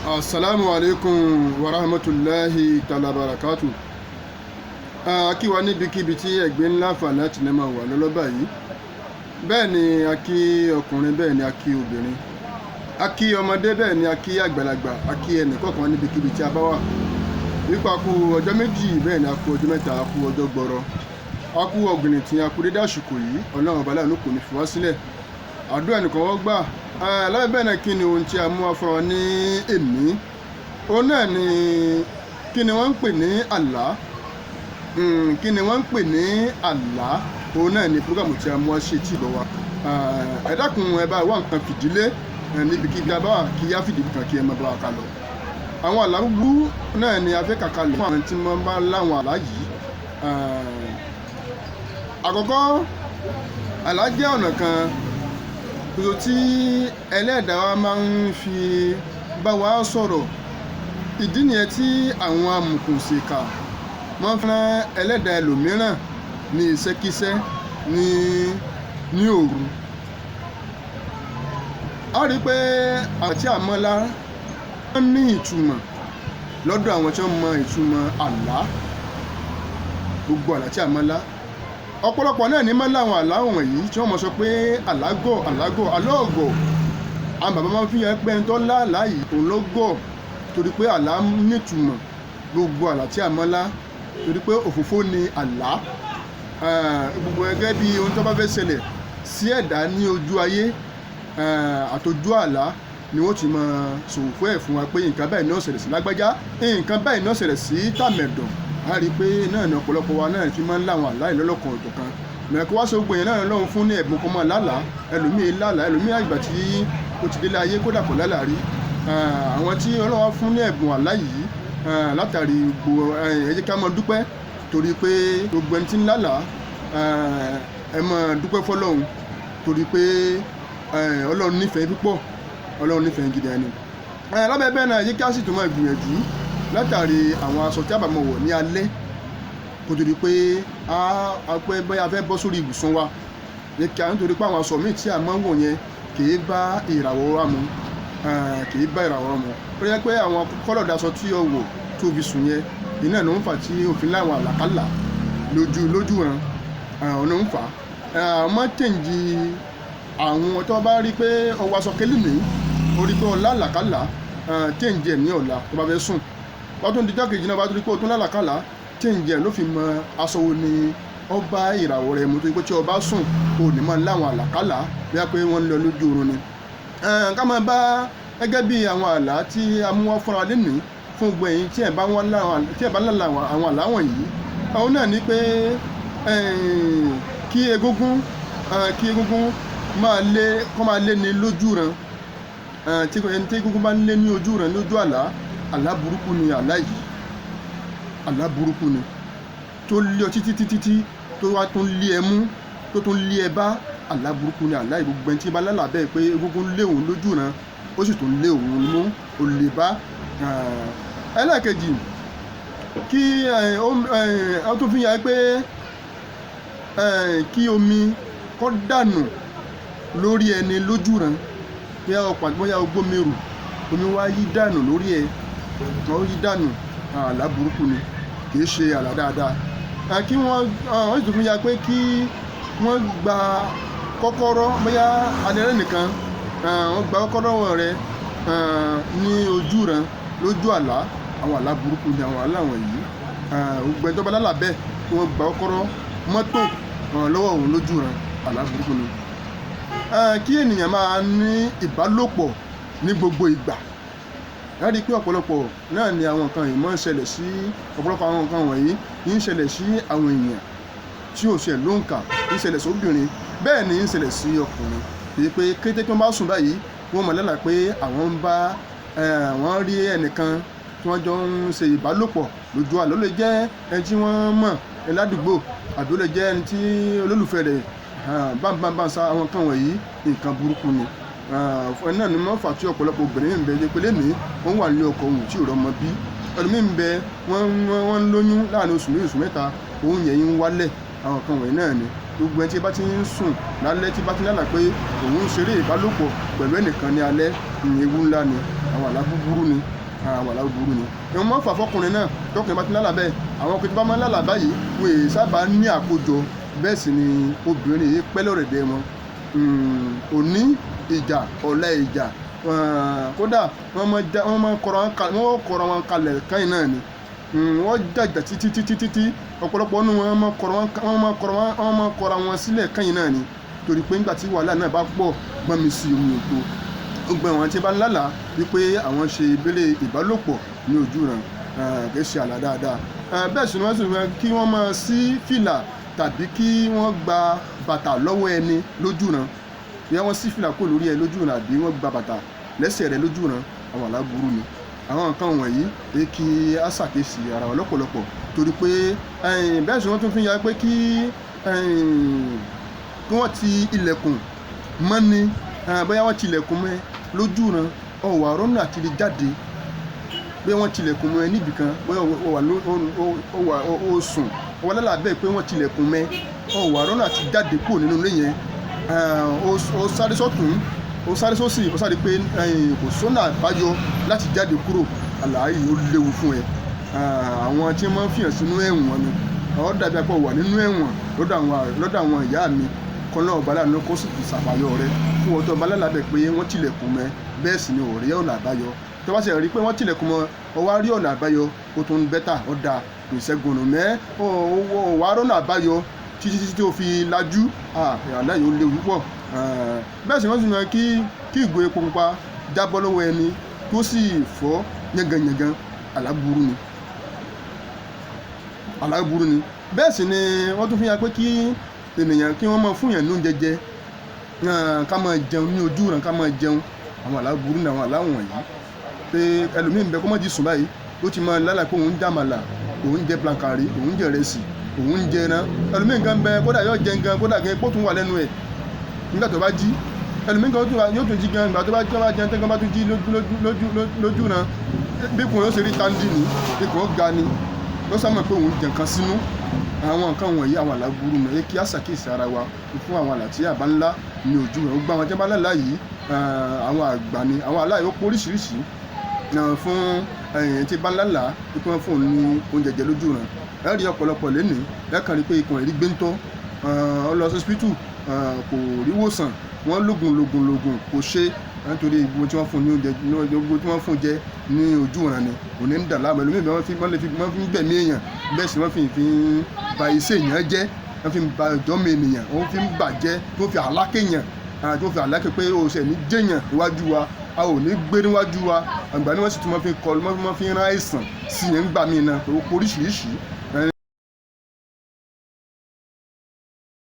Asalaamu alaikum wa rahmatulahi ta'ala barakatu. A kí wa níbikíbi tí ẹ̀gbẹ́ ńlá fà láti ní máa wà lọ́lọ́bà yìí. Bẹ́ẹ̀ ni a kí ọkùnrin, bẹ́ẹ̀ ni a kí obìnrin, a kí ọmọdé, bẹ́ẹ̀ ni a kí àgbàlagbà, a kí ẹnì kọ̀ọ̀kan níbikíbi tí a bá wà. Wípé a kú ọjọ́ 2, bẹ́ẹ̀ ni a kú ọjọ́ 3, a kú ọjọ́ gbọrọ, a kú ọ̀gbìnì tí a kú dédé àsìkò yìí. Ọlọ́run ọba láàánú kò ní fi wá sílẹ̀, àdúrà nìkan wọ́n gbà. Lábẹ́ bẹ́ẹ̀ náà, kí ni ohun tí a mú wá fún wa ní èní? Òun náà ni kí ni wọ́n ń pè ní àlá. Kí ni wọ́n ń pè ní àlá? Òun náà ni programme tí a mú wá sí etí ìgbọ́ wa. Ẹ dákun, ẹ bá wá nǹkan fìdílé níbikíbi a bá wà, kí á fìdí kan kí ẹ má bá wa kà lọ. Àwọn àlá búburú náà ni a fẹ́ kà kalẹ̀ fún àwọn tí wọ́n bá láwọn àlá yìí. Àkọ́kọ́, àlá jẹ́ ọ̀nà kan ṣoṣo tí ẹlẹ́dàá wa máa ń fi bá wa sọ̀rọ̀. Ìdí nìyẹn tí àwọn amòòkùnsìkà máa ń fẹ́ràn ẹlẹ́dàá ẹlòmíràn ní iṣẹ́kíṣẹ́ ní òru. A rí i pé àti àmọ́lá wọ́n ní ìtumọ̀ lọ́dọ̀ àwọn tí wọ́n mọ ìtumọ̀ àlá. Gbogbo àlá tí a máa lá, ọ̀pọ̀lọpọ̀ náà ní máa ń láwọn àlá wọ̀nyí tí wọ́n mọ̀ sọ pé àlágọ̀, àlágọ̀, àlọ́ ọ̀gọ̀. Àwọn bàbá máa ń fi hàn pé ẹni tó lá àlá yìí, òun ló gọ̀, torí pé àlá nítumọ̀. Gbogbo àlá tí a máa lá, torí pé òfófó ni àlá. Gbogbo gẹ́gẹ́ bí ohun tó bá fẹ́ ṣẹlẹ̀ sí ẹ̀dá ní ojú ayé àtọjú àlá ni wọ́n ti máa ṣòfò ẹ̀ fún wa pé nǹkan báyìí ní ó ṣẹlẹ̀ sí lágbájá, nǹkan báyìí ní ó ṣẹlẹ̀ sí tàmẹ̀dọ̀. A rí i pé náà ni ọ̀pọ̀lọpọ̀ wa náà fi máa ń láwọn àlá ìlọ́lọ́kan ọ̀jọ̀kan. Mẹ̀kọ́ wá sí gbogbo yẹn náà lọ́hùn fún ní ẹ̀bùn kan máa lálàá. Ẹlòmíì lálàá, ẹlòmíì àgbà tí ó ti délé ayé kódà kò lálàá rí. Àwọn tí Ọlọ́run fún ní ẹ̀bùn àlá yìí látàrí gbogbo, ẹ jẹ́ ká máa dúpẹ́, torí pé gbogbo ẹni tí ń lálàá, ẹ máa dúpẹ́ fọ́lọ́run, torí pé Ọlọ́run nífẹ̀ẹ́ púpọ̀, Ọlọ́run nífẹ̀ẹ́ gidi ẹni. Lábẹ́ bẹ́ẹ̀ náà, ẹ jẹ́ ká sì tún máa gbìyànjú látàrí àwọn aṣọ tí a bá máa wọ̀ ní alẹ́ kó tó di pé a pẹ́ bóyá a fẹ́ bọ́ sórí ibùsùn wa ní kí a, nítorí pé àwọn aṣọ míì tí a máa ń wọ̀ yẹn kì í bá ìràwọ̀ wa mu, kì í bá ìràwọ̀ wa mu. Ó yẹ pé àwọn colour aṣọ tí o wọ̀ tó fi sùn yẹn, iná ló ń fà tí òfin láwọn àlàkálà lójú ran ọ̀nà ń fà á. Má change àwọn tó bá rí pé o wọ aṣọ kélé ní o rí pé o lálàkálà, change ẹ̀ ní ọ̀la tó bá fẹ́ sùn. Wọ́n tún di jọ́ kejì náà, bá tún rí pé o tún lálàkálà, change ẹ̀, ló fi mọ aṣọ wo ni ó bá ìràwọ̀ rẹ̀ mu, tó pé tí o bá sùn, o ní máa láwọn àlàkálà bí wọ́n pé wọ́n ń lọ lójú oorun ni. Ká máa bá gẹ́gẹ́ bí àwọn àlá tí a mú wá fúnra lénìí fún gbogbo ẹ̀yin tí ẹ̀ bá wọ́n láwọn, tí ẹ̀ bá lálà àwọn àlá wọ̀nyí. Àwọn náà ní pé kí egúngún máa lé, kó máa lé ní lójú ran. Tí ẹni tí egúngún bá ń lé ní ojú ran lójú àlá, àlá burúkú ni àlá yìí. Àlá burúkú ni tó lé ọ títí títí tí tó wá tún lé ẹ mú, tó tún lé ẹ bá. Àlá burúkú ni àlá yìí. Gbogbo ẹni tí bá lálàá bẹ́ẹ̀ pé egúngún lé òun lójú ran, ó sì tún lé òun mú, ó lè bá. Ẹlẹ́ẹ̀kejì, kí ó tún fi hàn pé kí omi kó dànù lórí ẹni lójú ran, bóyá o pàdé, bóyá o gbómi rù, omi wá yí dànù lórí ẹ, ó yí dànù, àlá burúkú ni, kì í ṣe àlá dáadáa. Kí wọ́n sì tún fi hàn pé kí wọ́n gba kọ́kọ́rọ́, bóyá alẹ́ nìkan wọ́n gba kọ́kọ́rọ́ rẹ ní ojú ran lójú àlá, àwọn àlá burúkú ni àwọn àlá wọ̀nyí. Gbogbo ẹni tó bá lálàá bẹ́ẹ̀ kí wọ́n gba kọ́kọ́rọ́ mọ́tò lọ́wọ́ òun lójú ran, àlá burúkú ni. Kí ènìyàn máa ní ìbálòpọ̀ ní gbogbo ìgbà. A rí i pé ọ̀pọ̀lọpọ̀ náà ni àwọn nǹkan yìí máa ń ṣẹlẹ̀ sí. Ọ̀pọ̀lọpọ̀ àwọn nǹkan wọ̀nyí ń ṣẹlẹ̀ sí àwọn èèyàn tí ò ṣe lóǹkà, ń ṣẹlẹ̀ sí obìnrin, bẹ́ẹ̀ ni ń ṣẹlẹ̀ sí ọkùnrin. Èyí pé kété tí wọ́n bá sùn báyìí, wọ́n mọ̀ lálàá pé àwọn ń bá wọ́n rí ẹnìkan tí wọ́n jọ ń ṣe ìbálòpọ̀ lójú àlá. Ó lè jẹ́ ẹni tí wọ́n mọ̀ ládùúgbò, àbí ó lè jẹ́ ẹni tí olólùfẹ́ rẹ̀ bámbámbá sa. Àwọn nǹkan wọ̀nyí, nǹkan burúkú ni. Náà ni wọ́n fà tí ọ̀pọ̀lọpọ̀ obìnrin ń bẹ pé lẹ́nìí wọ́n wà ní ọkọ òun tí ò rọ́mọ bí. Ẹlòmíì ń bẹ, wọ́n ń lóyún láàrin oṣù 2, oṣù 3, òun yẹn ń wálẹ̀. Àwọn nǹkan wọ̀nyí náà ni gbogbo ẹni tí bá ti ń sùn lálẹ́, tí bá ti ń lálàá pé òun ń ṣeré ìbálòpọ̀ pẹ̀lú ẹnìkan ní alẹ́, ewu ńlá ni. Àwọn àlá búburú ni, àwọn àlá búburú ni. Ìwọ̀n máa ń fà fọkùnrin náà. Tọkùnrin bá ti lálàá bẹ́ẹ̀, àwọn ọkùnrin tó bá máa ń lálàá báyìí, wọ́n èyí sábà ní àkójọ. Bẹ́ẹ̀ sì ni obìnrin yìí pẹ́ lọ́rẹ̀dẹ̀ wọn. Òní ìjà, ọ̀la ìjà. Kódà wọ́n máa kọ́ra wọn kalẹ̀ káyìn náà ni. Wọ́n jàjà títí títí títí. Ọ̀pọ̀lọpọ̀ nínú wọn máa kọ́ra wọn sílẹ̀ káyìn náà ni, torí pé nígbà tí wàhálà náà bá pọ̀, gbọ́n mi sí omi òtó. Gbogbo àwọn tí bá ń lálàá wípé àwọn ṣe ìbéèrè ìbálòpọ̀ ní ojú ràn, kì í ṣe àlá dáadáa. Bẹ́ẹ̀ sì ni wọ́n sì fẹ́ kí wọ́n máa sí fìlà tàbí kí wọ́n gba bàtà lọ́wọ́ ẹni lójú ràn. Bí wọ́n sí fìlà kúrò lórí ẹ lójú ràn, àbí wọ́n gba bàtà lẹ́sẹ̀ rẹ lójú ràn, àwọn àlá burú ni. Àwọn nǹkan wọ̀nyí èyí kí á ṣàkíyèsí ara wa lọ́pọ̀lọpọ̀, torí pé bẹ́ẹ̀ sì wọ́n tún fi ya pé kí wọ́n ti ilẹ̀kùn mọ́ni. Bóyá wọ́n ti ilẹ̀kùn mọ́ ẹ lójú ràn, ọ̀wà rọ́nà àti lè jáde. Bóyá wọ́n ti ilẹ̀kùn mọ́ ẹ níbìkan, bóyá ó sùn, ó wà lálàá bẹ́ẹ̀ pé wọ́n ti ilẹ̀kùn mọ́ ẹ, ọ̀wà rọ́nà àti jáde kúrò nínú ilé yẹn. Ó sáré sọ́tún, ó sáré sósì, ó sáré pé kò sọ́nà àbáyọ láti jáde kúrò. Àlá yìí ó léwu fún ẹ. Àwọn tí wọ́n fi hàn sínú ẹ̀wọ̀n ni ó dàbí apá wà nínú ẹ̀wọ̀n lọ́dọ̀ àwọn ìyá mi kan náà. Ọba láàánú kó sì fi ṣàbàyọ rẹ fún ọtọ. Ọba lálàá bẹ́ẹ̀ pé wọ́n tilẹ̀kùn mọ́, bẹ́ẹ̀ sì ni ò rí ọ̀nà àbáyọ. Tó bá sì rí pé wọ́n tilẹ̀kùn mọ́, ọ wá rí ọ̀nà àbáyọ, ó tún bẹ́tà, ó dáa, kò ṣẹ́gun ọ̀nà mẹ́ ọ wá rọ́nà àbáyọ títí títí tó fi lajú. Àlá yìí ó léwu púpọ̀. Bẹ́ẹ̀ sì wọ́n sì mọ̀ kí ìgò epo pupa jábọ́ lọ́wọ́ ẹni tó sì fọ́ yánganyàngan. Àlá burú ni, àlá burú ni. Bẹ́ẹ̀ sì ni wọ́n tún fi hàn pé kí ènìyàn kí wọ́n máa fún yàn ní oúnjẹ jẹ, ká máa jẹun ní ojú ràn, ká máa jẹun. Àwọn àlá burú ni àwọn àlá wọ̀nyí. Pé ẹlòmíín bẹ kó má jí sùn báyìí, ó ti máa lálàá pé òun ń jàmàlà, òun ń jẹ plankari, òun ń jẹ ìrẹsì, òun ń jẹ ẹran. Ẹlòmíín gan bẹ kódà yóò jẹ gan, kódà gan epo tún wà lẹ́nu ẹ̀ nígbà tó bá jí. Ẹlòmíín gan yóò tún jí gan ìgbà tó bá jẹun tán, gan bá tún jí lójú ràn, bí ikùn yóò ṣe rí tandi ni, ikùn ó ga ni, ló sá mọ̀ pé òun jẹ nǹkan sínú. Àwọn nǹkan wọ̀nyí àwọn àlá burú ni. Kí á ṣàkíyèsí ara wa fún àwọn àlá tí àbá ńlá ní ojú rẹ̀. Gbogbo àwọn tí wọ́n bá lálàá yìí, àwọn àgbà ni. Àwọn àlá yìí ó pọ̀ oríṣiríṣi fún ẹ̀yìn tí bá ń lálàá pé wọ́n fún òun ní oúnjẹ jẹ lójú rẹ̀. Ẹ rí ọ̀pọ̀lọpọ̀ lénìí, ẹ kàn rí pé ikùn rẹ̀ rí gbéńtọ́, ó lọ sí hospital, kò rí wòsàn, wọ́n lògùn lògùn lògùn kò ṣe, nítorí gbogbo tí wọ́n fún ní oúnjẹ, gbogbo tí wọ́n fún jẹ ní ojú ìran ni òní ń dà láàmú. Ẹlòmíì wọ́n fi ń gbẹ̀mí èèyàn, bẹ́ẹ̀ sì wọ́n fi ń ba iṣẹ́ èèyàn jẹ́, wọ́n fi ń ba ìjọ́mọ ènìyàn, wọ́n fi ń bàjẹ́, tó fi àlákè èèyàn, tó fi àlákè pé o ṣẹ̀ ní jẹ́yàn níwájú wa, a ò ní gbé níwájú wa. Àgbà ni wọ́n sì tún máa fi kọ, wọ́n fi ń rán àìsàn sí yẹn ń gbà mí náà, oríṣiríṣi.